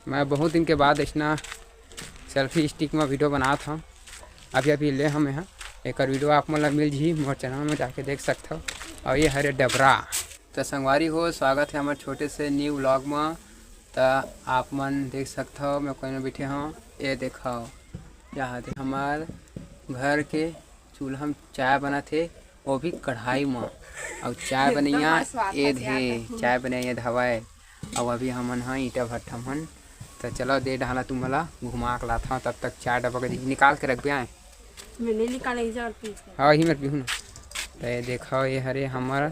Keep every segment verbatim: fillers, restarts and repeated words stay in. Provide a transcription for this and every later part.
मैं बहुत दिन के बाद अइसना सेल्फी स्टिक म वीडियो बनात हव। अभी अभी ले हव मैं ह, एकर वीडियो आप मन ला मिल जही, मोर चैनल म जाके देख सकथव। अउ ये हरे डबरा। त संगवारी हो, स्वागत हे हमर छोटे से न्यू व्लॉग म। त आप मन देख सकथव, मैं कोई में बैठे हव, ये देखव, यहाँ दे हमार घर के चूल्हा म चाय बनत हे, वो भी कढ़ाई म। अउ चाय एकदम बनैया बकवास ए बात दे, यार। चाय बनैया ए दे हवय। अउ अभी हमन ह ईंटा भट्ठा मन, त चलो दे डहला तुमन ला घुमा के लाथव, तब तक चाय डब्बा के निकाल के रखबे आए। मैं नहीं निकाले, इधर पीस कर। हाँ, इही मेर पीहू ना। त ये देखव, ये हरे हमर,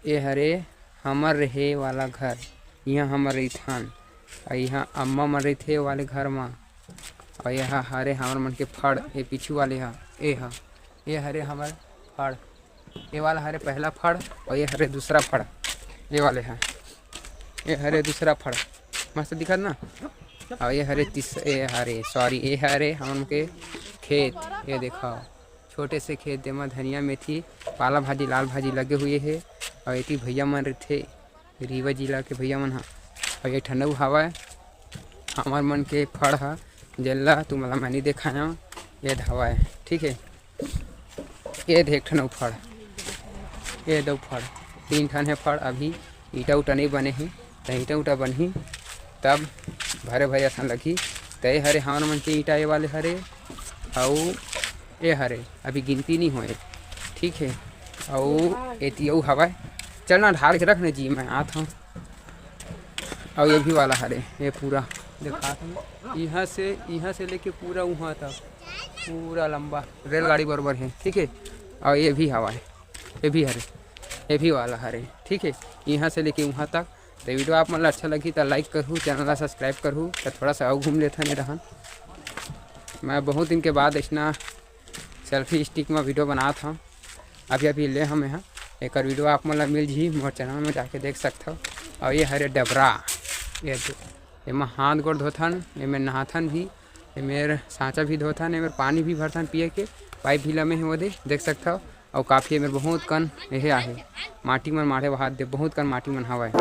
ये हरे हमर रहे वाला घर। इहाँ हमर रहिथन, अउ इहाँ अम्मा मन रहिथे वाले घर म। अउ ये ह-, हरे हमर मन के फड़, ये पीछू वाले ह, ये ह, ये हरे हमर फड़, ये वाला हरे पहला फड़, अउ ये हरे दूसरा फड़, ये वाले ह, ये हरे दूसरा फड़, मस्त दिखत ना। अउ ये हरे तीस-, ये हरे, सॉरी, ये हरे हमन के खेत। ये देखव, छोटे से खेत, जेमा धनिया, मेथी, पाला भाजी, लाल भाजी लगे हुए हे। अउ एती भैया मन रहिथे, रीवा जिला के भैया मन ह। अउ ये ठन अउ हवय हमर मन के फड़ ह, जेला तुमन ला मैं नइ देखायव, ये दे हवय, ठीक हे। ये दे एक ठन अउ फड़, ये दे अउ फड़, तीन ठन हे फड़। अभी ईंटा उटा नइ बने हे, त ईंटा उटा बनही, तब भरे भरे असन लगही। त ये हरे हमर मन के ईंटा, ये वाले हरे, अउ ये हरे, अभी गिनती नइ होए, ठीक हे। अउ एती अउ हवय, चल ना, ढाल के रख ना जी, मैं आत हव। अउ ये भी वाला हरे, ये पूरा देखात हव, इहाँ से, इहाँ से लेके पूरा उहाँ तक, पूरा लंबा रेलगाड़ी बरोबर हे, ठीक हे। अउ ये भी हवय, ये भी हरे, ये भी वाला हरे, ठीक हे। इहाँ से लेके उहाँ तक। त वीडियो आप मन ला अच्छा लगही त लाइक करहू, चैनल ला सब्सक्राइब करहू। त थोड़ा सा अउ घूम लेथन ए डहन। मैं बहुत दिन के बाद अइसना सेल्फी स्टिक म वीडियो बनात हव। अभी अभी ले हव मैं ह, एकर वीडियो आप मन ला मिल जही, मोर चैनल म जाके देख सकथव। अउ ये हरे डबरा, ये दे-, एमा हाथ गोड़ धोथन, एमे नहाथन भी, एमेर सांचा भी धोथन, एमेर पानी भी भरथन पिए के, पाइप भी लमे हे ओदे, देख सकथव। अउ काफी एमेर बहुत कन एहे आहे, माटी मन माढ़े वहात दे, बहुत कन माटी मन हवय।